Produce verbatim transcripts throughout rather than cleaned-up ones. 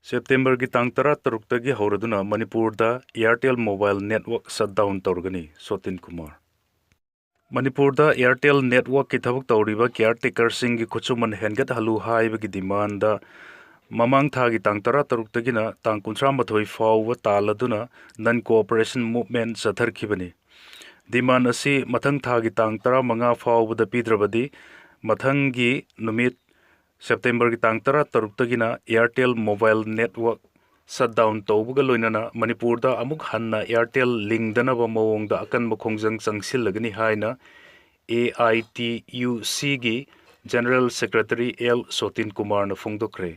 ꯁꯦꯞꯇꯦꯝꯕꯔꯒꯤ ꯇꯥꯡ ꯇꯔꯥꯇꯔꯨꯛꯇꯒꯤ ꯍꯧꯔꯗꯨꯅ ꯃꯅꯤꯄꯨꯔꯗ Airtel mobile network shutdown ꯇꯧꯔꯒꯅꯤ꯫ ꯁꯣꯇꯤꯟ Kumar. ꯃꯅꯤꯄꯨꯔꯗ Airtel networkꯀꯤ ꯊꯕꯛ ꯇꯧꯔꯤꯕ caretakerꯁꯤꯡꯒꯤ ꯈꯨꯠꯁꯨꯃꯟ ꯍꯦꯟꯒꯠꯍꯜꯂꯨ ꯍꯥꯏꯕꯒꯤ demandꯗ ꯃꯃꯥꯡ ꯊꯥꯒꯤ ꯇꯥꯡ ꯇꯔꯥꯇꯔꯨꯛꯇꯒꯤꯅ ꯇꯥꯡ ꯀꯨꯟꯊ꯭ꯔꯥ ꯃꯥꯊꯣꯏ ꯐꯥꯎꯕ ꯇꯥꯜꯂꯗꯨꯅ non cooperation movement ꯆꯠꯊꯔꯛꯈꯤꯕꯅꯤ꯫ Demand ꯑꯁꯤ ꯃꯊꯪ ꯊꯥꯒꯤ ꯇꯥꯡ ꯇꯔꯥꯃꯉꯥ ꯐꯥꯎꯕꯗ ꯄꯤꯗ꯭ꯔꯕꯗꯤ ꯃꯊꯪꯒꯤ ꯅꯨꯃꯤꯠ ꯁꯦꯞꯇꯦꯝꯕꯔꯒꯤ ꯇꯥꯡ ꯇꯔꯥꯇꯔꯨꯛꯇꯒꯤꯅ Airtel mobile network shutdown ꯇꯧꯕꯒ ꯂꯣꯏꯅꯅ ꯃꯅꯤꯄꯨꯔꯗ ꯑꯃꯨꯛ ꯍꯟꯅ Airtel ꯂꯤꯡꯗꯅꯕ ꯃꯑꯣꯡꯗ ꯑꯀꯟꯕ ꯈꯣꯡꯖꯪ ꯆꯪꯁꯤꯜꯂꯒꯅꯤ ꯍꯥꯏꯅ AITUCꯒꯤ General Secretary L ꯁꯣꯇꯤꯟ ꯀꯨꯃꯥꯔꯅ ꯐꯣꯡꯗꯣꯛꯈ꯭ꯔꯦ꯫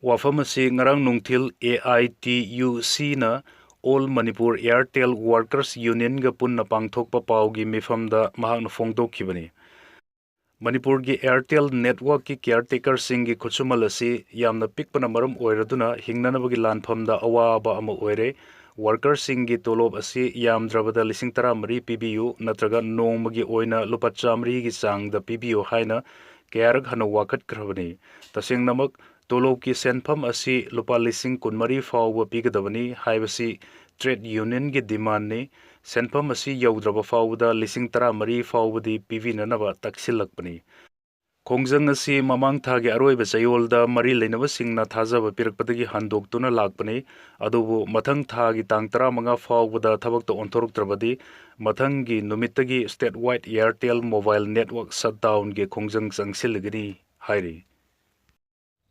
ꯋꯥꯐꯝ ꯑꯁꯤ ꯉꯔꯥꯡ ꯅꯨꯡꯊꯤꯜ AITUCꯅ All Manipur Airtel Workers Unionꯒ ꯄꯨꯟꯅ ꯄꯥꯡꯊꯣꯛꯄ ꯄꯥꯎꯒꯤ ꯃꯤꯐꯝꯗ ꯃꯍꯥꯛꯅ ꯐꯣꯡꯗꯣꯛꯈꯤꯕꯅꯤ꯫ ꯃꯅꯤꯄꯨꯔꯒꯤ Airtel networkꯀꯤ caretakerꯁꯤꯡꯒꯤ ꯈꯨꯠꯁꯨꯃꯜ ꯑꯁꯤ ꯌꯥꯝꯅ ꯄꯤꯛꯄꯅ ꯃꯔꯝ ꯑꯣꯏꯔꯗꯨꯅ ꯍꯤꯡꯅꯅꯕꯒꯤ ꯂꯥꯟꯐꯝꯗ ꯑꯋꯥꯕ ꯑꯃ ꯑꯣꯏꯔꯦ꯫ Workerꯁꯤꯡꯒꯤ ꯇꯣꯂꯣꯞ ꯑꯁꯤ ꯌꯥꯝꯗ꯭ꯔꯕꯗ ꯂꯤꯁꯤꯡ ꯇꯔꯥꯃꯔꯤ ꯄꯤꯕꯤꯌꯨ, ꯅꯠꯇ꯭ꯔꯒ ꯅꯣꯡꯃꯒꯤ ꯑꯣꯏꯅ ꯂꯨꯄꯥ ꯆꯥꯃꯔꯤꯒꯤ ꯆꯥꯡꯗ ꯄꯤꯕꯤꯌꯨ ꯍꯥꯏꯅ ꯀꯌꯥꯔꯛ ꯍꯟꯅ ꯋꯥꯀꯠꯈ꯭ꯔꯕꯅꯤ꯫ ꯇꯁꯦꯡꯅꯃꯛ ꯇꯣꯂꯣꯞꯀꯤ ꯁꯦꯟꯐꯝ ꯑꯁꯤ ꯂꯨꯄꯥ ꯂꯤꯁꯤꯡ ꯀꯨꯟꯃꯔꯤ ꯐꯥꯎꯕ ꯄꯤꯒꯗꯕꯅꯤ ꯍꯥꯏꯕꯁꯤ trade unionꯒꯤ demandꯅꯤ꯫ ꯁꯦꯟꯐꯝ ꯑꯁꯤ ꯌꯧꯗ꯭ꯔꯕ ꯐꯥꯎꯕꯗ ꯂꯤꯁꯤꯡ ꯇꯔꯥꯃꯔꯤ ꯐꯥꯎꯕꯗꯤ ꯄꯤꯕꯤꯅꯅꯕ ꯇꯛꯁꯤꯜꯂꯛꯄꯅꯤ꯫ ꯈꯣꯡꯖꯪ ꯑꯁꯤ ꯃꯃꯥꯡ ꯊꯥꯒꯤ ꯑꯔꯣꯏꯕ ꯆꯌꯣꯜꯗ ꯃꯔꯤ ꯂꯩꯅꯕꯁꯤꯡꯅ ꯊꯥꯖꯕ ꯄꯤꯔꯛꯄꯗꯒꯤ ꯍꯟꯗꯣꯛꯇꯨꯅ ꯂꯥꯛꯄꯅꯤ꯫ ꯑꯗꯨꯕꯨ ꯃꯊꯪ ꯊꯥꯒꯤ ꯇꯥꯡ ꯇꯔꯥꯃꯉꯥ ꯐꯥꯎꯕꯗ ꯊꯕꯛꯇ ꯑꯣꯟꯊꯣꯔꯛꯇ꯭ꯔꯕꯗꯤ ꯃꯊꯪꯒꯤ ꯅꯨꯃꯤꯠꯇꯒꯤ statewide Airtel mobile network shutdownꯒꯤ ꯈꯣꯡꯖꯪ ꯆꯪꯁꯤꯜꯂꯒꯅꯤ ꯍꯥꯏꯔꯤ꯫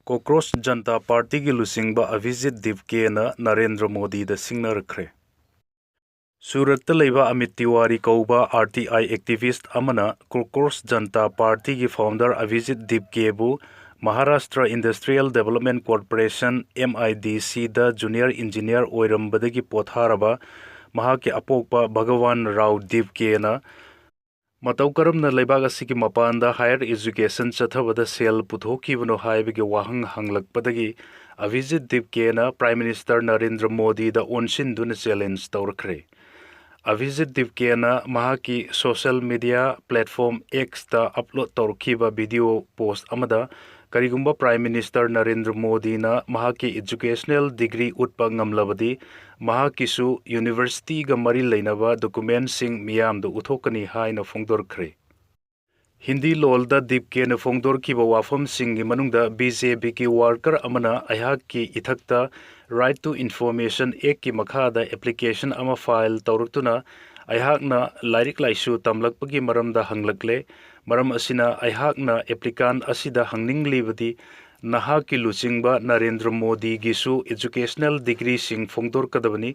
Cockroach Janta Partyꯒꯤ ꯂꯨꯆꯤꯡꯕ ꯑꯚꯤꯖꯤꯠ ꯗꯤꯞꯀꯦꯅ ꯅꯔꯦꯟꯗ꯭ꯔ ꯃꯣꯗꯤꯗ ꯁꯤꯡꯅꯔꯛꯈ꯭ꯔꯦ꯫ ꯁꯨꯔꯠꯇ ꯂꯩꯕ ꯑꯃꯤꯠ ꯇꯤꯋꯥꯔꯤ ꯀꯧꯕ RTI activist ꯑꯃꯅ Cockroach Janta Partyꯒꯤ founder ꯑꯚꯤꯖꯤꯠ ꯗꯤꯞꯀꯦꯕꯨ Maharashtra Industrial Development Corporation, MIDCꯗ junior engineer ꯑꯣꯏꯔꯝꯕꯗꯒꯤ ꯄꯣꯊꯥꯔꯕ ꯃꯍꯥꯛꯀꯤ ꯑꯄꯣꯛꯄ ꯚꯒꯋꯥꯟ ꯔꯥꯎ ꯗꯤꯞꯀꯦꯅ ꯃꯇꯧ ꯀꯔꯝꯅ ꯂꯩꯕꯥꯛ ꯑꯁꯤꯒꯤ ꯃꯄꯥꯟꯗ higher education ꯆꯠꯊꯕꯗ ꯁꯦꯜ ꯄꯨꯊꯣꯛꯈꯤꯕꯅꯣ ꯍꯥꯏꯕꯒꯤ ꯋꯥꯍꯪ ꯍꯪꯂꯛꯄꯗꯒꯤ ꯑꯚꯤꯖꯤꯠ ꯗꯤꯞꯀꯦꯅ Prime Minister ꯅꯔꯦꯟꯗ꯭ꯔ ꯃꯣꯗꯤꯗ ꯑꯣꯟꯁꯤꯟꯗꯨꯅ challenge ꯇꯧꯔꯛꯈ꯭ꯔꯦ꯫ ꯑꯚꯤꯖꯤꯠ ꯗꯤꯞꯀꯦꯅ ꯃꯍꯥꯛꯀꯤ social media platform Xꯇ upload ꯇꯧꯔꯛꯈꯤꯕ video post ꯑꯃꯗ ꯀꯔꯤꯒꯨꯝꯕ Prime Minister ꯅꯔꯦꯟꯗ꯭ꯔ ꯃꯣꯗꯤꯅ ꯃꯍꯥꯛꯀꯤ educational degree ꯎꯠꯄ ꯉꯝꯂꯕꯗꯤ, ꯃꯍꯥꯛꯀꯤꯁꯨ universityꯒ ꯃꯔꯤ ꯂꯩꯅꯕ documentꯁꯤꯡ ꯃꯤꯌꯥꯝꯗ ꯎꯠꯊꯣꯛꯀꯅꯤ ꯍꯥꯏꯅ ꯐꯣꯡꯗꯣꯔꯛꯈ꯭ꯔꯦ꯫ ꯍꯤꯟꯗꯤ ꯂꯣꯜꯗ ꯗꯤꯞꯀꯦꯅ ꯐꯣꯡꯗꯣꯔꯛꯈꯤꯕ ꯋꯥꯐꯝꯁꯤꯡꯒꯤ ꯃꯅꯨꯡꯗ BJPꯒꯤ worker ꯑꯃꯅ ꯑꯩꯍꯥꯛꯀꯤ ꯏꯊꯛꯇ Right to Information Actꯀꯤ ꯃꯈꯥꯗ application ꯑꯃ file ꯇꯧꯔꯛꯇꯨꯅ ꯑꯩꯍꯥꯛꯅ ꯂꯥꯏꯔꯤꯛ ꯂꯥꯏꯁꯨ ꯇꯝꯂꯛꯄꯒꯤ ꯃꯔꯝꯗ ꯍꯪꯂꯛꯂꯦ꯫ ꯃꯔꯝ ꯑꯁꯤꯅ ꯑꯩꯍꯥꯛꯅ applicant ꯑꯁꯤꯗ ꯍꯪꯅꯤꯡꯂꯤꯕꯗꯤ, ꯅꯍꯥꯛꯀꯤ ꯂꯨꯆꯤꯡꯕ ꯅꯔꯦꯟꯗ꯭ꯔ ꯃꯣꯗꯤꯒꯤꯁꯨ educational degreeꯁꯤꯡ ꯐꯣꯡꯗꯣꯔꯛꯀꯗꯕꯅꯤ꯫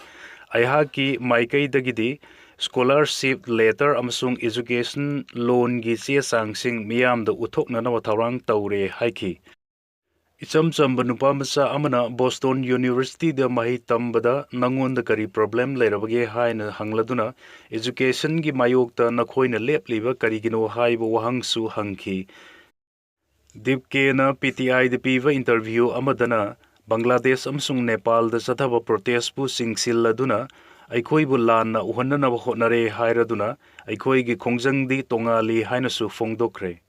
ꯑꯩꯍꯥꯛꯀꯤ ꯃꯥꯏꯀꯩꯗꯒꯤꯗꯤ scholarship letter ꯑꯃꯁꯨꯡ education loanꯒꯤ ꯆꯦ ꯆꯥꯡꯁꯤꯡ ꯃꯤꯌꯥꯝꯗ ꯎꯠꯊꯣꯛꯅꯅꯕ ꯊꯧꯔꯥꯡ ꯇꯧꯔꯦ ꯍꯥꯏꯈꯤ꯫ ꯏꯆꯝ ꯆꯝꯕ ꯅꯨꯄꯥ ꯃꯆꯥ ꯑꯃꯅ Boston Universityꯗ ꯃꯍꯩ ꯇꯝꯕꯗ ꯅꯉꯣꯟꯗ ꯀꯔꯤ problem ꯂꯩꯔꯕꯒꯦ ꯍꯥꯏꯅ ꯍꯪꯂꯗꯨꯅ, educationꯒꯤ ꯃꯥꯌꯣꯛꯇ ꯅꯈꯣꯏꯅ ꯂꯦꯞꯂꯤꯕ ꯀꯔꯤꯒꯤꯅꯣ ꯍꯥꯏꯕ ꯋꯥꯍꯪꯁꯨ ꯍꯪꯈꯤ꯫ ꯗꯤꯞꯀꯦꯅ PTIꯗ ꯄꯤꯕ interview ꯑꯃꯗꯅ ꯕꯪꯒ꯭ꯂꯥꯗꯦꯁ ꯑꯃꯁꯨꯡ ꯅꯦꯄꯥꯜꯗ ꯆꯠꯊꯕ protestꯄꯨ ꯆꯤꯡꯁꯤꯜꯂꯗꯨꯅ ꯑꯩꯈꯣꯏꯕꯨ ꯂꯥꯟꯅ ꯎꯍꯟꯅꯅꯕ ꯍꯣꯠꯅꯔꯦ ꯍꯥꯏꯔꯗꯨꯅ ꯑꯩꯈꯣꯏꯒꯤ ꯈꯣꯡꯖꯪꯗꯤ ꯇꯣꯉꯥꯜꯂꯤ ꯍꯥꯏꯅꯁꯨ ꯐꯣꯡꯗꯣꯛꯈ꯭ꯔꯦ꯫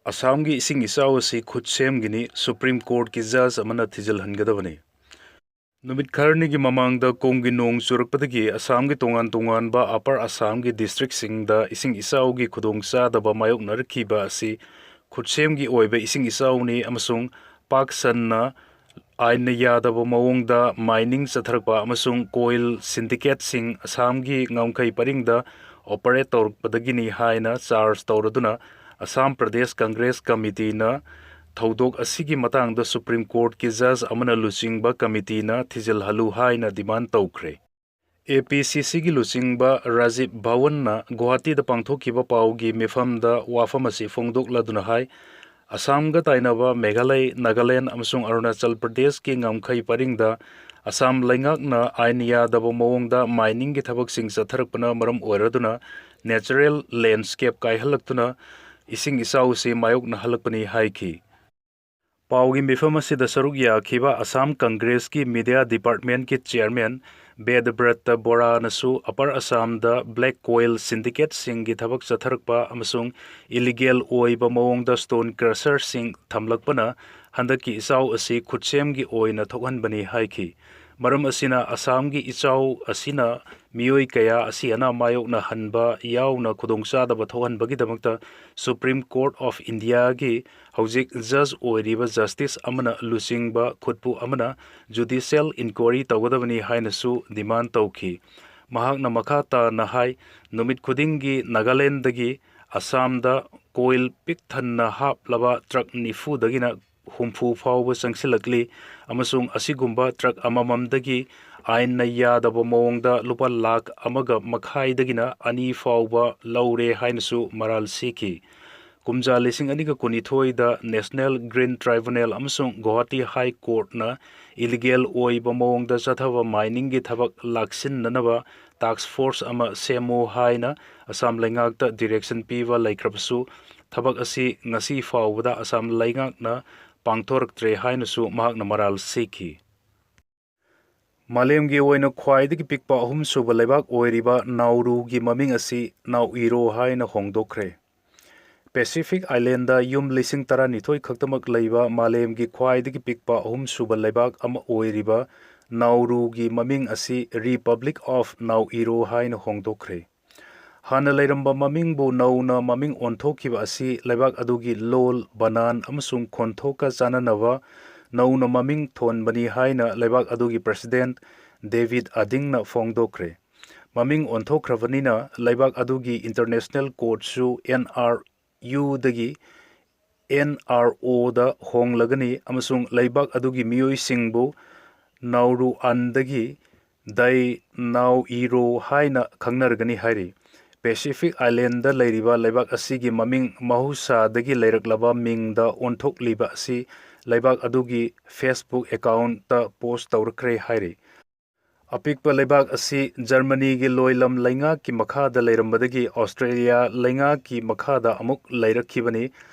ꯑꯁꯥꯝꯒꯤ ꯏꯁꯤꯡ ꯏꯆꯥꯎ ꯑꯁꯤ ꯈꯨꯠꯁꯦꯝꯒꯤꯅꯤ, Supreme Courtꯀꯤ judge ꯑꯃꯅ ꯊꯤꯖꯤꯜꯍꯟꯒꯗꯕꯅꯤ꯫ ꯅꯨꯃꯤꯠ ꯈꯔꯅꯤꯒꯤ ꯃꯃꯥꯡꯗ ꯀꯨꯝꯒꯤ ꯅꯣꯡ ꯆꯨꯔꯛꯄꯗꯒꯤ ꯑꯁꯥꯝꯒꯤ ꯇꯣꯉꯥꯟ ꯇꯣꯉꯥꯟꯕ Upper Assamꯒꯤ districtꯁꯤꯡꯗ ꯏꯁꯤꯡ ꯏꯆꯥꯎꯒꯤ ꯈꯨꯗꯣꯡꯆꯥꯗꯕ ꯃꯥꯌꯣꯛꯅꯔꯛꯈꯤꯕ ꯑꯁꯤ ꯈꯨꯠꯁꯦꯝꯒꯤ ꯑꯣꯏꯕ ꯏꯁꯤꯡ ꯏꯆꯥꯎꯅꯤ ꯑꯃꯁꯨꯡ ꯄꯥꯛ ꯁꯟꯅ ꯑꯥꯏꯟꯅ ꯌꯥꯗꯕ ꯃꯑꯣꯡꯗ mining ꯆꯠꯊꯔꯛꯄ ꯑꯃꯁꯨꯡ coal syndicateꯁꯤꯡ ꯑꯁꯥꯝꯒꯤ ꯉꯝꯈꯩ ꯄꯔꯤꯡꯗ operate ꯇꯧꯔꯛꯄꯗꯒꯤꯅꯤ ꯍꯥꯏꯅ charge ꯇꯧꯔꯗꯨꯅ Assam Pradesh Congress Committeeꯅ ꯊꯧꯗꯣꯛ ꯑꯁꯤꯒꯤ ꯃꯇꯥꯡꯗ Supreme Courtꯀꯤ judge ꯑꯃꯅ ꯂꯨꯆꯤꯡꯕ committeeꯅ ꯊꯤꯖꯤꯜꯍꯜꯂꯨ ꯍꯥꯏꯅ demand ꯇꯧꯈ꯭ꯔꯦ꯫ APCCꯒꯤ ꯂꯨꯆꯤꯡꯕ ꯔꯥꯖꯤꯕ ꯚꯋꯟꯅ ꯒꯨꯋꯥꯍꯥꯇꯤꯗ ꯄꯥꯡꯊꯣꯛꯈꯤꯕ ꯄꯥꯎꯒꯤ ꯃꯤꯐꯝꯗ ꯋꯥꯐꯝ ꯑꯁꯤ ꯐꯣꯡꯗꯣꯛꯂꯗꯨꯅ ꯍꯥꯏ, ꯑꯁꯥꯝꯒ ꯇꯥꯏꯅꯕ ꯃꯦꯘꯥꯂꯌ, ꯅꯥꯒꯥꯂꯦꯟꯗ ꯑꯃꯁꯨꯡ ꯑꯔꯨꯅꯥꯆꯜ ꯄ꯭ꯔꯗꯦꯁꯀꯤ ꯉꯝꯈꯩ ꯄꯔꯤꯡꯗ ꯑꯁꯥꯝ ꯂꯩꯉꯥꯛꯅ ꯑꯥꯏꯟ ꯌꯥꯗꯕ ꯃꯑꯣꯡꯗ miningꯒꯤ ꯊꯕꯛꯁꯤꯡ ꯆꯠꯊꯔꯛꯄꯅ ꯃꯔꯝ ꯑꯣꯏꯔꯗꯨꯅ natural landscape ꯀꯥꯏꯍꯜꯂꯛꯇꯨꯅ ꯏꯁꯤꯡ ꯏꯆꯥꯎꯁꯤ ꯃꯥꯌꯣꯛꯅꯍꯜꯂꯛꯄꯅꯤ ꯍꯥꯏꯈꯤ꯫ ꯄꯥꯎꯒꯤ ꯃꯤꯐꯝ ꯑꯁꯤꯗ ꯁꯔꯨꯛ ꯌꯥꯈꯤꯕ ꯑꯁꯥꯝ ꯀꯪꯒ꯭ꯔꯦꯁꯀꯤ media departmentꯀꯤ chairman ꯕꯦꯗꯕ꯭ꯔꯠꯇ ꯕꯣꯔꯥꯅꯁꯨ ꯑꯄꯔ ꯑꯁꯥꯝꯗ ꯕ꯭ꯂꯦꯛ ꯀꯣꯏꯜ ꯁꯤꯟꯗꯤꯀꯦꯠꯁꯤꯡꯒꯤ ꯊꯕꯛ ꯆꯠꯊꯔꯛꯄ ꯑꯃꯁꯨꯡ ꯏꯂꯤꯒꯦꯜ ꯑꯣꯏꯕ ꯃꯑꯣꯡꯗ ꯁ꯭ꯇꯣꯟ ꯀ꯭ꯔꯁꯔꯁꯤꯡ ꯊꯝꯂꯛꯄꯅ ꯍꯟꯗꯛꯀꯤ ꯏꯆꯥꯎ ꯑꯁꯤ ꯈꯨꯠꯁꯦꯝꯒꯤ ꯑꯣꯏꯅ ꯊꯣꯛꯍꯟꯕꯅꯤ ꯍꯥꯏꯈꯤ꯫ ꯃꯔꯝ ꯑꯁꯤꯅ ꯑꯁꯥꯝꯒꯤ ꯏꯆꯥꯎ ꯑꯁꯤꯅ ꯃꯤꯑꯣꯏ ꯀꯌꯥ ꯑꯁꯤ ꯑꯅꯥ ꯃꯥꯌꯣꯛꯅꯍꯟꯕ ꯌꯥꯎꯅ ꯈꯨꯗꯣꯡꯆꯥꯗꯕ ꯊꯣꯛꯍꯟꯕꯒꯤꯗꯃꯛꯇ Supreme Court of Indiaꯒꯤ ꯍꯧꯖꯤꯛ ꯖꯖ ꯑꯣꯏꯔꯤꯕ ꯖꯁꯇꯤꯁ ꯑꯃꯅ ꯂꯨꯆꯤꯡꯕ ꯈꯨꯠꯄꯨ ꯑꯃꯅ ꯖꯨꯗꯤꯁꯤꯌꯦꯜ ꯏꯟꯀ꯭ꯋꯥꯔꯤ ꯇꯧꯒꯗꯕꯅꯤ ꯍꯥꯏꯅꯁꯨ ꯗꯤꯃꯥꯟ ꯇꯧꯈꯤ꯫ ꯃꯍꯥꯛꯅ ꯃꯈꯥ ꯇꯥꯅ ꯍꯥꯏ, ꯅꯨꯃꯤꯠ ꯈꯨꯗꯤꯡꯒꯤ ꯅꯥꯒꯥꯂꯦꯟꯗꯒꯤ ꯑꯁꯥꯝꯗ ꯀꯣꯏꯜ ꯄꯤꯛ ꯊꯟꯅ ꯍꯥꯞꯂꯕ ꯇ꯭ꯔꯛ ꯅꯤꯐꯨꯗꯒꯤꯅ ꯍꯨꯝꯐꯨ ꯐꯥꯎꯕ ꯆꯪꯁꯤꯜꯂꯛꯂꯤ ꯑꯃꯁꯨꯡ ꯑꯁꯤꯒꯨꯝꯕ ꯇ꯭ꯔꯛ ꯑꯃꯃꯝꯗꯒꯤ ꯑꯥꯏꯟꯅ ꯌꯥꯗꯕ ꯃꯑꯣꯡꯗ ꯂꯨꯄꯥ ꯂꯥꯈ ꯑꯃꯒ ꯃꯈꯥꯏꯗꯒꯤꯅ ꯑꯅꯤ ꯐꯥꯎꯕ ꯂꯧꯔꯦ ꯍꯥꯏꯅꯁꯨ ꯃꯔꯥꯜ ꯁꯤꯈꯤ꯫ ꯀꯨꯝꯖꯥ ꯂꯤꯁꯤꯡ ꯑꯅꯤꯒ ꯀꯨꯟꯅꯤꯊꯣꯏꯗ National Green Tribunal ꯑꯃꯁꯨꯡ ꯒꯨꯋꯥꯍꯥꯇꯤ ꯍꯥꯏ ꯀꯣꯔꯠꯅ ꯏꯂꯤꯒꯦꯜ ꯑꯣꯏꯕ ꯃꯑꯣꯡꯗ ꯆꯠꯊꯕ ꯃꯥꯏꯅꯤꯡꯒꯤ ꯊꯕꯛ ꯂꯥꯛꯁꯤꯟꯅꯅꯕ ꯇꯥꯛꯁ ꯐꯣꯔꯁ ꯑꯃ ꯁꯦꯝꯃꯨ ꯍꯥꯏꯅ ꯑꯁꯥꯝ ꯂꯩꯉꯥꯛꯇ ꯗꯤꯔꯦꯛꯁꯟ ꯄꯤꯕ ꯂꯩꯈ꯭ꯔꯕꯁꯨ, ꯊꯕꯛ ꯑꯁꯤ ꯉꯁꯤ ꯐꯥꯎꯕꯗ ꯑꯁꯥꯝ ꯂꯩꯉꯥꯛꯅ ꯄꯥꯡꯊꯣꯔꯛꯇ꯭ꯔꯦ ꯍꯥꯏꯅꯁꯨ ꯃꯍꯥꯛꯅ ꯃꯔꯥꯜ ꯁꯤꯈꯤ꯫ ꯃꯥꯂꯦꯝꯒꯤ ꯑꯣꯏꯅ ꯈ꯭ꯋꯥꯏꯗꯒꯤ ꯄꯤꯛꯄ ꯑꯍꯨꯝꯁꯨꯕ ꯂꯩꯕꯥꯛ ꯑꯣꯏꯔꯤꯕ ꯅꯥꯎꯔꯨꯒꯤ ꯃꯃꯤꯡ ꯑꯁꯤ ꯅꯥꯎꯏꯔꯣ ꯍꯥꯏꯅ ꯍꯣꯡꯗꯣꯛꯈ꯭ꯔꯦ꯫ ꯄꯦꯁꯤꯐꯤꯛ ꯑꯥꯏꯂꯦꯟꯗ ꯌꯨꯝ ꯂꯤꯁꯤꯡ ꯇꯔꯥꯅꯤꯊꯣꯏ ꯈꯛꯇꯃꯛ ꯂꯩꯕ ꯃꯥꯂꯦꯝꯒꯤ ꯈ꯭ꯋꯥꯏꯗꯒꯤ ꯄꯤꯛꯄ ꯑꯍꯨꯝꯁꯨꯕ ꯂꯩꯕꯥꯛ ꯑꯃ ꯑꯣꯏꯔꯤꯕ ꯅꯥꯎꯔꯨꯒꯤ ꯃꯃꯤꯡ ꯑꯁꯤ Republic of Nauru ꯍꯥꯏꯅ ꯍꯣꯡꯗꯣꯛꯈ꯭ꯔꯦ꯫ ꯍꯥꯟꯅ ꯂꯩꯔꯝꯕ ꯃꯃꯤꯡꯕꯨ ꯅꯧꯅ ꯃꯃꯤꯡ ꯑꯣꯟꯊꯣꯛꯈꯤꯕ ꯑꯁꯤ ꯂꯩꯕꯥꯛ ꯑꯗꯨꯒꯤ ꯂꯣꯜ, ꯕꯅꯥꯟ ꯑꯃꯁꯨꯡ ꯈꯣꯟꯊꯣꯛꯀ ꯆꯥꯟꯅꯅꯕ ꯅꯧꯅ ꯃꯃꯤꯡ ꯊꯣꯟꯕꯅꯤ ꯍꯥꯏꯅ ꯂꯩꯕꯥꯛ ꯑꯗꯨꯒꯤ ꯄ꯭ꯔꯁꯤꯗꯦꯟꯠ ꯗꯦꯕꯤꯗ ꯑꯗꯤꯡꯅ ꯐꯣꯡꯗꯣꯛꯈ꯭ꯔꯦ꯫ ꯃꯃꯤꯡ ꯑꯣꯟꯊꯣꯛꯈ꯭ꯔꯕꯅꯤꯅ ꯂꯩꯕꯥꯛ ꯑꯗꯨꯒꯤ ꯏꯟꯇꯔꯅꯦꯁꯅꯦꯜ ꯀꯣꯔꯠꯁꯨ ꯑꯦꯟ ꯑꯥꯔ ꯌꯨꯗꯒꯤ ꯑꯦꯟ ꯑꯥꯔ ꯑꯣꯗ ꯍꯣꯡꯂꯒꯅꯤ ꯑꯃꯁꯨꯡ ꯂꯩꯕꯥꯛ ꯑꯗꯨꯒꯤ ꯃꯤꯑꯣꯏꯁꯤꯡꯕꯨ ꯅꯥꯎꯔꯨꯑꯥꯟꯗꯒꯤ ꯗꯥꯏ ꯅꯥꯎꯏꯔꯣ ꯍꯥꯏꯅ ꯈꯪꯅꯔꯒꯅꯤ ꯍꯥꯏꯔꯤ꯫ ꯄꯦꯁꯤꯐꯤꯛ ꯑꯥꯏꯂꯦꯟꯗ ꯂꯩꯔꯤꯕ ꯂꯩꯕꯥꯛ ꯑꯁꯤꯒꯤ ꯃꯃꯤꯡ ꯃꯍꯧꯁꯥꯗꯒꯤ ꯂꯩꯔꯛꯂꯕ ꯃꯤꯡꯗ ꯑꯣꯟꯊꯣꯛꯂꯤꯕ ꯑꯁꯤ ꯂꯩꯕꯥꯛ ꯑꯗꯨꯒꯤ Facebook ꯑꯦꯀꯥꯎꯟꯠꯇ ꯄꯣꯁ꯭ꯠ ꯇꯧꯔꯛꯈ꯭ꯔꯦ ꯍꯥꯏꯔꯤ꯫ ꯑꯄꯤꯛꯄ ꯂꯩꯕꯥꯛ ꯑꯁꯤ ꯖꯔꯃꯅꯤꯒꯤ ꯂꯣꯏꯂꯝ ꯂꯩꯉꯥꯛꯀꯤ ꯃꯈꯥꯗ ꯂꯩꯔꯝꯕꯗꯒꯤ ꯑꯣꯁꯇ꯭ꯔꯦꯂꯤꯌꯥ ꯂꯩꯉꯥꯛꯀꯤ ꯃꯈꯥꯗ ꯑꯃꯨꯛ ꯂꯩꯔꯛꯈꯤꯕꯅꯤ꯫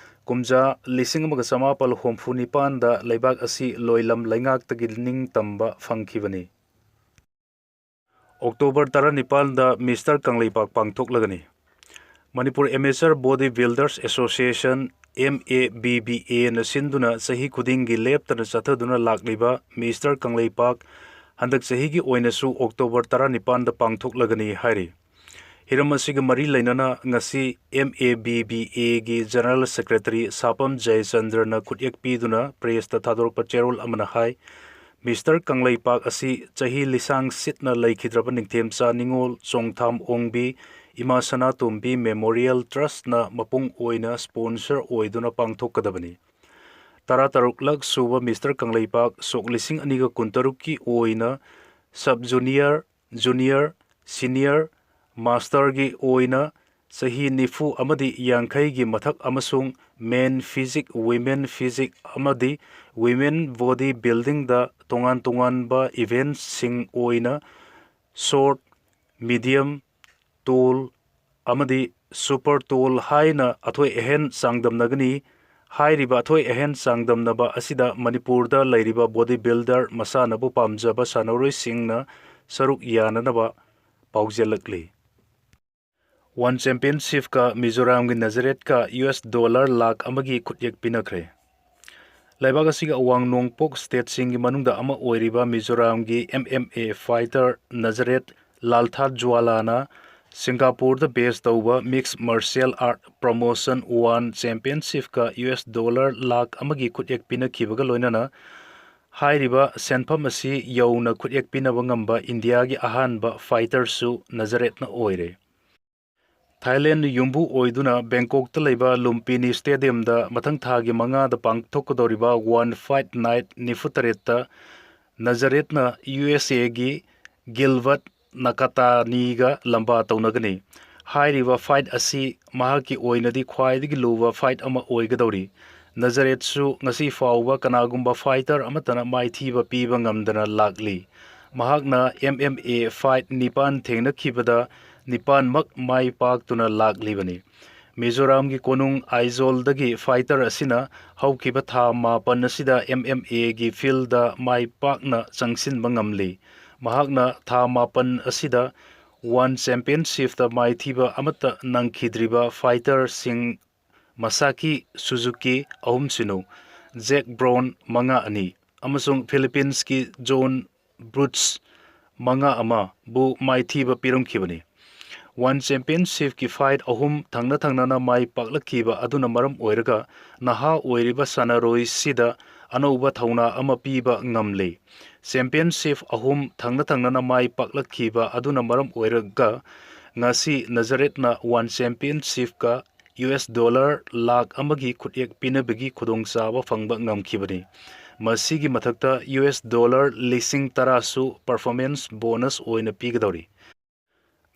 ꯀꯨꯝꯖꯥ ꯂꯤꯁꯤꯡ ꯑꯃꯒ ꯆꯃꯥꯄꯜ ꯍꯨꯝꯐꯨ ꯅꯤꯄꯥꯟꯗ ꯂꯩꯕꯥꯛ ꯑꯁꯤ ꯂꯣꯏꯂꯝ ꯂꯩꯉꯥꯛꯇꯒꯤ ꯅꯤꯡꯇꯝꯕ ꯐꯪꯈꯤꯕꯅꯤ꯫ ꯑꯣꯛꯇꯣꯕꯔ ꯇꯔꯥꯅꯤꯄꯥꯟꯗ ꯃꯤꯁꯇꯔ ꯀꯪꯂꯩꯄꯥꯛ ꯄꯥꯡꯊꯣꯛꯂꯒꯅꯤ꯫ Manipur amateur body builders association, M A B B ꯑꯦꯅ ꯁꯤꯟꯗꯨꯅ ꯆꯍꯤ ꯈꯨꯗꯤꯡꯒꯤ ꯂꯦꯞꯇꯅ ꯆꯠꯊꯗꯨꯅ ꯂꯥꯛꯂꯤꯕ ꯃꯤꯁꯇꯔ ꯀꯪꯂꯩꯄꯥꯛ ꯍꯟꯗꯛ ꯆꯍꯤꯒꯤ ꯑꯣꯏꯅꯁꯨ ꯑꯣꯛꯇꯣꯕꯔ ꯇꯔꯥꯅꯤꯄꯥꯟꯗ ꯄꯥꯡꯊꯣꯛꯂꯒꯅꯤ ꯍꯥꯏꯔꯤ꯫ ꯍꯤꯔꯝ ꯑꯁꯤꯒ ꯃꯔꯤ ꯂꯩꯅꯅ ꯉꯁꯤ ꯑꯦꯝ ꯑꯦ ꯕꯤ ꯕꯤ ꯑꯦꯒꯤ ꯖꯦꯅꯔꯦꯜ ꯁꯦꯀ꯭ꯔꯦꯇꯔꯤ ꯁꯥꯄꯝ ꯖꯌꯆꯟꯗ꯭ꯔꯅ ꯈꯨꯠꯌꯦꯛ ꯄꯤꯗꯨꯅ ꯄ꯭ꯔꯦꯁꯇ ꯊꯥꯗꯣꯔꯛꯄ ꯆꯦꯔꯣꯜ ꯑꯃꯅ ꯍꯥꯏ, ꯃꯤꯁꯇꯔ ꯀꯪꯂꯩꯄꯥꯛ ꯑꯁꯤ ꯆꯍꯤ ꯂꯤꯁꯥꯡ ꯁꯤꯠꯅ ꯂꯩꯈꯤꯗ꯭ꯔꯕ ꯅꯤꯡꯊꯦꯝꯆꯥ ꯅꯤꯉꯣꯜ ꯆꯣꯡꯊꯥꯝ ꯑꯣꯡꯕꯤ ꯏꯃꯥ ꯁꯅꯥꯇꯣꯝꯕꯤ ꯃꯦꯃꯣꯔꯤꯌꯦꯜ ꯇ꯭ꯔꯁꯠꯅ ꯃꯄꯨꯡ ꯑꯣꯏꯅ ꯁ꯭ꯄꯣꯟꯁꯔ ꯑꯣꯏꯗꯨꯅ ꯄꯥꯡꯊꯣꯛꯀꯗꯕꯅꯤ꯫ ꯇꯔꯥꯇꯔꯨꯛꯂꯛ ꯁꯨꯕ ꯃꯤꯁꯇꯔ ꯀꯪꯂꯩꯄꯥꯛ ꯁꯣꯛ ꯂꯤꯁꯤꯡ ꯑꯅꯤꯒ ꯀꯨꯟꯇꯔꯨꯛꯀꯤ ꯑꯣꯏꯅ ꯁꯕ ꯖꯨꯅꯤꯌꯔ, ꯖꯨꯅꯤꯌꯔ, ꯁꯤꯅꯤꯌꯔ, ꯃꯥꯁꯇꯔꯒꯤ ꯑꯣꯏꯅ ꯆꯍꯤ ꯅꯤꯐꯨ ꯑꯃꯗꯤ ꯌꯥꯡꯈꯩꯒꯤ ꯃꯊꯛ ꯑꯃꯁꯨꯡ ꯃꯦꯟ ꯐꯤꯖꯤꯛ, ꯋꯤꯃꯦꯟ ꯐꯤꯖꯤꯛ ꯑꯃꯗꯤ ꯋꯤꯃꯦꯟ ꯕꯣꯗꯤ ꯕꯤꯜꯗꯤꯡꯗ ꯇꯣꯉꯥꯟ ꯇꯣꯉꯥꯟꯕ ꯏꯚꯦꯟꯠꯁꯤꯡ ꯑꯣꯏꯅ ꯁꯣꯔꯠ, ꯃꯤꯗꯤꯌꯝ, ꯇꯣꯜ ꯑꯃꯗꯤ ꯁꯨꯄꯔ ꯇꯣꯜ ꯍꯥꯏꯅ ꯑꯊꯣꯏ ꯑꯍꯦꯟ ꯆꯥꯡꯗꯝꯅꯒꯅꯤ꯫ ꯍꯥꯏꯔꯤꯕ ꯑꯊꯣꯏ ꯑꯍꯦꯟ ꯆꯥꯡꯗꯝꯅꯕ ꯑꯁꯤꯗ ꯃꯅꯤꯄꯨꯔꯗ ꯂꯩꯔꯤꯕ ꯕꯣꯗꯤ ꯕꯤꯜꯗꯔ ꯃꯁꯥꯟꯅꯕꯨ ꯄꯥꯝꯖꯕ ꯁꯥꯟꯅꯔꯣꯏꯁꯤꯡꯅ ꯁꯔꯨꯛ ꯌꯥꯅꯅꯕ ꯄꯥꯎꯖꯦꯜꯂꯛꯂꯤ꯫ ꯋꯥꯟ ꯆꯦꯝꯄꯤꯌꯟꯁꯤꯞꯀ ꯃꯤꯖꯣꯔꯥꯝꯒꯤ ꯅꯖꯔꯦꯠꯀ ꯌꯨ ꯑꯦꯁ ꯗꯣꯂꯔ ꯂꯥꯈ ꯑꯃꯒꯤ ꯈꯨꯠꯌꯦꯛ ꯄꯤꯅꯈ꯭ꯔꯦ꯫ ꯂꯩꯕꯥꯛ ꯑꯁꯤꯒꯤ ꯑꯋꯥꯡ ꯅꯣꯡꯄꯣꯛ ꯁ꯭ꯇꯦꯠꯁꯤꯡꯒꯤ ꯃꯅꯨꯡꯗ ꯑꯃ ꯑꯣꯏꯔꯤꯕ ꯃꯤꯖꯣꯔꯥꯝꯒꯤ M M A fighter Nazareth ꯂꯥꯜꯊꯥꯠ ꯖ꯭ꯋꯥꯂꯥꯅ ꯁꯤꯡꯒꯥꯄꯨꯔꯗ ꯕꯦꯁ ꯇꯧꯕ mix martial art promotion one ꯆꯦꯝꯄꯤꯌꯟꯁꯤꯞꯀ ꯌꯨ ꯑꯦꯁ ꯗꯣꯂꯔ ꯂꯥꯈ ꯑꯃꯒꯤ ꯈꯨꯠꯌꯦꯛ ꯄꯤꯅꯈꯤꯕꯒ ꯂꯣꯏꯅꯅ ꯍꯥꯏꯔꯤꯕ ꯁꯦꯟꯐꯝ ꯑꯁꯤ ꯌꯧꯅ ꯈꯨꯠꯌꯦꯛ ꯄꯤꯅꯕ ꯉꯝꯕ ꯏꯟꯗꯤꯌꯥꯒꯤ ꯑꯍꯥꯟꯕ ꯐꯥꯏꯇꯔꯁꯨ ꯅꯖꯔꯦꯠꯅ ꯑꯣꯏꯔꯦ꯫ ꯊꯥꯏꯂꯦꯟꯗ ꯌꯨꯝꯕꯨ ꯑꯣꯏꯗꯨꯅ ꯕꯦꯡꯀꯣꯛꯇ ꯂꯩꯕ ꯂꯨꯝꯄꯤꯅꯤ ꯁ꯭ꯇꯦꯗꯤꯌꯝꯗ ꯃꯊꯪ ꯊꯥꯒꯤ ꯃꯉꯥꯗ ꯄꯥꯡꯊꯣꯛꯀꯗꯧꯔꯤꯕ ꯋꯥꯟ ꯐꯥꯏꯠ ꯅꯥꯏꯠ ꯅꯤꯐꯨ ꯇꯔꯦꯠꯇ ꯅꯖꯔꯦꯠꯅ ꯌꯨ ꯑꯦꯁ ꯑꯦꯒꯤ ꯒꯤꯜꯕꯔꯠ ꯅꯀꯥꯇꯥꯅꯤꯒ ꯂꯝꯕꯥ ꯇꯧꯅꯒꯅꯤ꯫ ꯍꯥꯏꯔꯤꯕ ꯐꯥꯏꯠ ꯑꯁꯤ ꯃꯍꯥꯛꯀꯤ ꯑꯣꯏꯅꯗꯤ ꯈ꯭ꯋꯥꯏꯗꯒꯤ ꯂꯨꯕ ꯐꯥꯏꯠ ꯑꯃ ꯑꯣꯏꯒꯗꯧꯔꯤ꯫ ꯅꯖꯔꯦꯠꯁꯨ ꯉꯁꯤ ꯐꯥꯎꯕ ꯀꯅꯥꯒꯨꯝꯕ ꯐꯥꯏꯇꯔ ꯑꯃꯠꯇꯅ ꯃꯥꯏꯊꯤꯕ ꯄꯤꯕ ꯉꯝꯗꯅ ꯂꯥꯛꯂꯤ꯫ ꯃꯍꯥꯛꯅ ꯑꯦꯝ ꯑꯦꯝ ꯑꯦ ꯐꯥꯏꯠ ꯅꯤꯄꯥꯟ ꯊꯦꯡꯅꯈꯤꯕꯗ ꯅꯤꯄꯥꯟꯃꯛ ꯃꯥꯏ ꯄꯥꯛꯇꯨꯅ ꯂꯥꯛꯂꯤꯕꯅꯤ꯫ ꯃꯤꯖꯣꯔꯥꯝꯒꯤ ꯀꯣꯅꯨꯡ ꯑꯥꯏꯖꯣꯜꯗꯒꯤ ꯐꯥꯏꯇꯔ ꯑꯁꯤꯅ ꯍꯧꯈꯤꯕ ꯊꯥ ꯃꯥꯄꯟ ꯑꯁꯤꯗ ꯑꯦꯝ ꯑꯦꯝ ꯑꯦꯒꯤ ꯐꯤꯜꯗ ꯃꯥꯏ ꯄꯥꯛꯅ ꯆꯪꯁꯤꯟꯕ ꯉꯝꯂꯤ꯫ ꯃꯍꯥꯛꯅ ꯊꯥ ꯃꯥꯄꯟ ꯑꯁꯤꯗ ꯋꯥꯟ ꯆꯦꯝꯄꯤꯌꯟꯁꯤꯞꯇ ꯃꯥꯏꯊꯤꯕ ꯑꯃꯠꯇ ꯅꯪꯈꯤꯗ꯭ꯔꯤꯕ ꯐꯥꯏꯇꯔꯁꯤꯡ ꯃꯁꯥꯀꯤ ꯁꯨꯖꯨꯀꯤ ꯑꯍꯨꯝ ꯁꯤꯅꯣ, ꯖꯦꯛ ꯕ꯭ꯔꯥꯎꯟ ꯃꯉꯥ ꯑꯅꯤ ꯑꯃꯁꯨꯡ ꯐꯤꯂꯤꯄꯤꯟꯁꯀꯤ ꯖꯣꯟ ꯕ꯭ꯔꯨꯠꯁ ꯃꯉꯥ ꯑꯃꯕꯨ ꯃꯥꯏꯊꯤꯕ ꯄꯤꯔꯝꯈꯤꯕꯅꯤ꯫ ꯋꯥꯟ ꯆꯦꯝꯄꯤꯌꯟꯁꯤꯞꯀꯤ ꯐꯥꯏꯠ ꯑꯍꯨꯝ ꯊꯪꯅ ꯊꯪꯅꯅ ꯃꯥꯏ ꯄꯥꯛꯂꯛꯈꯤꯕ ꯑꯗꯨꯅ ꯃꯔꯝ ꯑꯣꯏꯔꯒ ꯅꯍꯥ ꯑꯣꯏꯔꯤꯕ ꯁꯥꯟꯅꯔꯣꯏꯁꯤꯗ ꯑꯅꯧꯕ ꯊꯧꯅꯥ ꯑꯃ ꯄꯤꯕ ꯉꯝꯂꯦ꯫ ꯆꯦꯝꯄꯤꯌꯟꯁꯤꯞ ꯑꯍꯨꯝ ꯊꯪꯅ ꯊꯪꯅꯅ ꯃꯥꯏ ꯄꯥꯛꯂꯛꯈꯤꯕ ꯑꯗꯨꯅ ꯃꯔꯝ ꯑꯣꯏꯔꯒ ꯉꯁꯤ ꯅꯖꯔꯦꯠꯅ ꯋꯥꯟ ꯆꯦꯝꯄꯤꯌꯟꯁꯤꯞꯀ ꯌꯨ ꯑꯦꯁ ꯗꯣꯂꯔ ꯂꯥꯈ ꯑꯃꯒꯤ ꯈꯨꯠꯌꯦꯛ ꯄꯤꯅꯕꯒꯤ ꯈꯨꯗꯣꯡꯆꯥꯕ ꯐꯪꯕ ꯉꯝꯈꯤꯕꯅꯤ꯫ ꯃꯁꯤꯒꯤ ꯃꯊꯛꯇ ꯌꯨ ꯑꯦꯁ ꯗꯣꯂꯔ ꯂꯤꯁꯤꯡ ꯇꯔꯥꯁꯨ ꯄꯔꯐꯣꯔꯃꯦꯟꯁ ꯕꯣꯅꯁ ꯑꯣꯏꯅ ꯄꯤꯒꯗꯧꯔꯤ꯫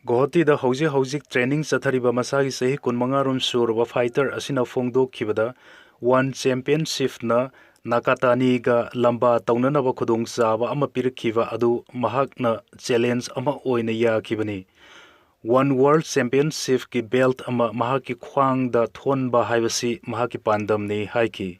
ꯒꯨꯋꯥꯍꯥꯇꯤꯗ ꯍꯧꯖꯤꯛ ꯍꯧꯖꯤꯛ ꯇ꯭ꯔꯦꯅꯤꯡ ꯆꯠꯊꯔꯤꯕ ꯃꯁꯥꯒꯤ ꯆꯍꯤ ꯀꯨꯟꯃꯉꯥ ꯔꯣꯝ ꯁꯨꯔꯕ ꯐꯥꯏꯇꯔ ꯑꯁꯤꯅ ꯐꯣꯡꯗꯣꯛꯈꯤꯕꯗ, ꯋꯥꯟ ꯆꯦꯝꯄꯤꯌꯟꯁꯤꯞꯅ ꯅꯥꯀꯥꯇꯥꯅꯤꯒ ꯂꯝꯕꯥ ꯇꯧꯅꯅꯕ ꯈꯨꯗꯣꯡꯆꯥꯕ ꯑꯃ ꯄꯤꯔꯛꯈꯤꯕ ꯑꯗꯨ ꯃꯍꯥꯛꯅ ꯆꯦꯂꯦꯟꯖ ꯑꯃ ꯑꯣꯏꯅ ꯌꯥꯈꯤꯕꯅꯤ꯫ ꯋꯥꯟ ꯋꯥꯔꯜꯗ ꯆꯦꯝꯄꯤꯌꯟꯁꯤꯞꯀꯤ ꯕꯦꯜꯠ ꯑꯃ ꯃꯍꯥꯛꯀꯤ ꯈ꯭ꯋꯥꯡꯗ ꯊꯣꯟꯕ ꯍꯥꯏꯕꯁꯤ ꯃꯍꯥꯛꯀꯤ ꯄꯥꯟꯗꯝꯅꯤ ꯍꯥꯏꯈꯤ꯫